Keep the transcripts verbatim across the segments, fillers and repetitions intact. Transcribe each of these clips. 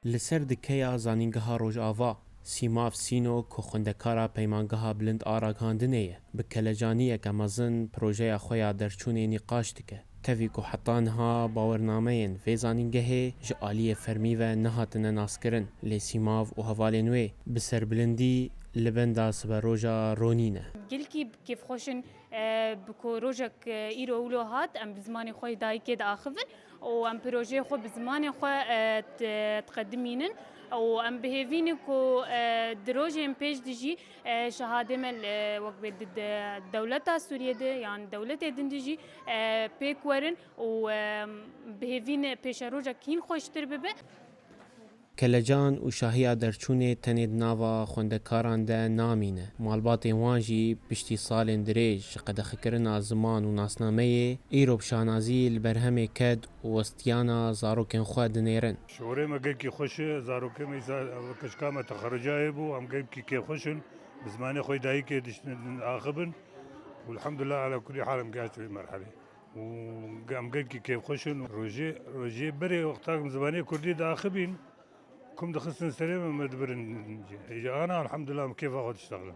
Li ser dikeya Zanîngeha Rojava, Sîmav Sîno ku xwendekara Peymangeha Bilind a Ragihandinê ye, bi kelecaniyeke mezin projeya xwe ya derçûnê nîqaş dike. Tevî ku heta niha bawernameyên vê zanîngehê ji aliyê fermî ve nehatine naskirin, lê Sîmav û hevalên wê bi serbilindî li benda siberoja ronî ne. Gelkî bi kêfxweş in, e, bi ku rojek, e, îro wilo hat, em bi zimanê xwe yê dayikê diaxivin û em projeyê xwe bi zimanê xwe, e, di-, diqedimînin û em bi hêvî ne ku, e, di rojên pêş de jî, e, şehadê me li, wek bê di, di dewleta Sûriyê de yan dewletê din de jî, e, pêk werin û, e, bi hêvî ne pêşerojek hîn xweştir bibe. Kelecan û şahiya derçûnê tenê di nava xwendekaran de namîne. Malbatên wan jî piştî salên dirêj ji qedexekirina ziman û nasnameyê, îro bi şanazî li berhemê ked û westiyana zarokên xwe dinêrin. Şorê me gelkî xweş e, zarokê me îsa keçika me texerrucayê bû, em gelkî kêfxweş in, bi zimanê xwe yê dayikê diştin axibin û elhamdulillah ala kulî hal em gihiştin vê merhelê. û em gelkî kêfxweş in. Rojê, rojê berê wexta em zimanê kurdî diaxibîn, kum dixistin serê me, me dibirin cê. Ji ana elhamdulillah em kêfa xwe diştexilin.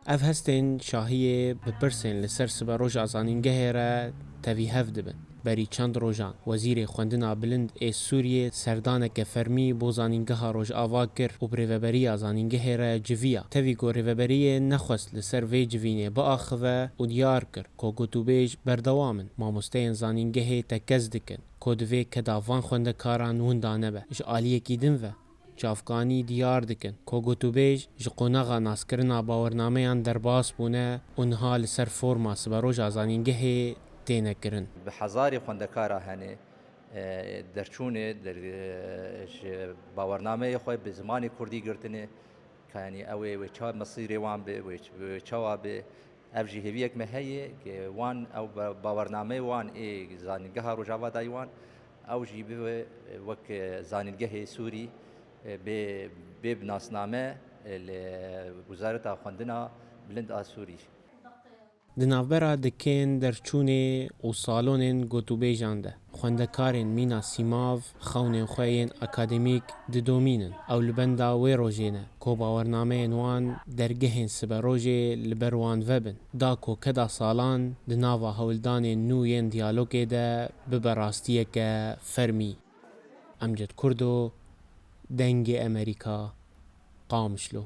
Ev hestên şahiyê bi pirsên li ser siberoja zanîngehê re tevî hev dibin. Berî çend rojan Wezîrê Xwendina Bilind ê Sûriyê serdaneke fermî bo Zanîngeha Rojava kir û bi rêveberiya zanîngehê re civiya. Tevî ku rêveberiyê nexwest li ser vê civînê biaxive û diyar kir ku gotûbêj berdewam in, mamosteyên zanîngehê tekez dikin ku divê keda van xwendekaran winda nebe. Ji aliyekî din ve, çavkanî diyar dikin ku gotûbêj ji qonaxa naskirina bawernameyan derbas bûne û niha li ser forma siberoja zanîngehê têne kirin. Bi hezarê xwendekara hene, e, derçûnê, der-, e, ji bawernameyê xwe bi zimanê kurdî girtine. Ka, yanî, ew ê wê ça mesîrê wan be, wê ç-, wê çawa be, ev jî hêviyek me heye, ke wan ew ba-, bawernameyê wan ê Zanîngeha Rojava dayî wan, ew jî bibe wek, e, zanîngehê Sûrî, e, bê, bê bi nasname, e, li Wezareta Xwendina Bilind a Sûrî. Di navbera dikên derçûnê û salonên gotûbêjan de, xwendekarên mîna Sîmav xewnên xwe yên akademîk didomînin. Ew li benda wê rojê ne ku bawernameyên wan dergehên siberojê li ber wan vebin, da ku keda salan di nava hewldanên nû yên diyalogê de bibe rastiyeke fermî. Emced Kurdo, Dengê Emerîka, Qamişlo.